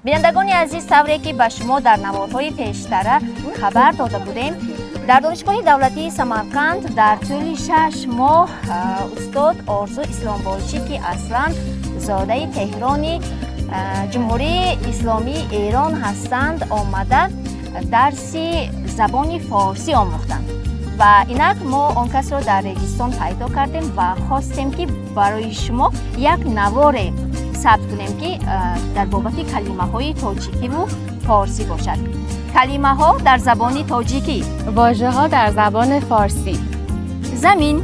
Бинандагони азиз, тавре ки ба шумо дар наворҳои пештара хабар дода будем, дар Донишгоҳи давлатии Самарқанд дар тӯли 6 моҳ устод Орзу Исломболчӣ, ки аслан зодаи Теҳрони Ҷумҳурии Исломии Эрон ҳастанд, омада дарси забони форсӣ омӯхтанд ва инак мо он касро дар Регистон пайдо кардем ва хостем, ки барои шумо як наворе сабт кунем, ки дар бобати калимаҳои тоҷикиву форсӣ бошад. Калимаҳо дар забони тоҷикӣ. واژه ها در زبان فارسی. Замин.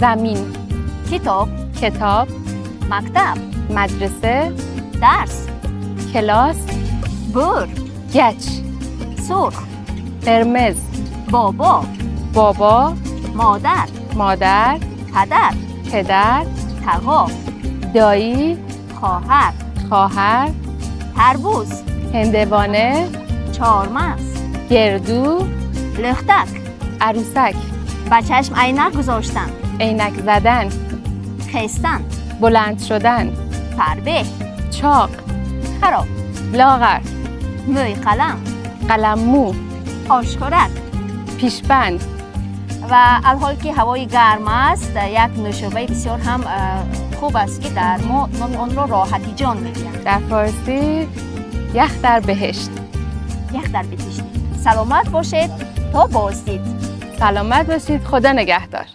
زمین. Китоб. کتاب. Мактаб. مدرسه. Дарс. کلاس. Бӯр. گچ. Сурх. قرمز. Бобо. بابا. Модар. مادر. Падар. پدر. Тағо. دایی. Хоҳар. خواهر. Тарбуз. هندوانه. Чормағз. گردو. Лӯхтак. عروسک. Ба чашм айнак гузоштан. عینک زدن. Хестан. بلند شدن. Фарбеҳ. چاق. Хароб. لاغر. Мӯйқалам. قلم مو. Ошхӯрак. پیشبند. Ва алҳол ки ҳавои гарм аст, як нӯшобаи бисёр ҳам хуб аст, ки дар мо номи онро роҳатиҷон мегӯянд. در فارسی یخ در بهشت. Ях дар беҳишт. Саломат бошед, то боздид. سلامت باشید، خدا نگهدار.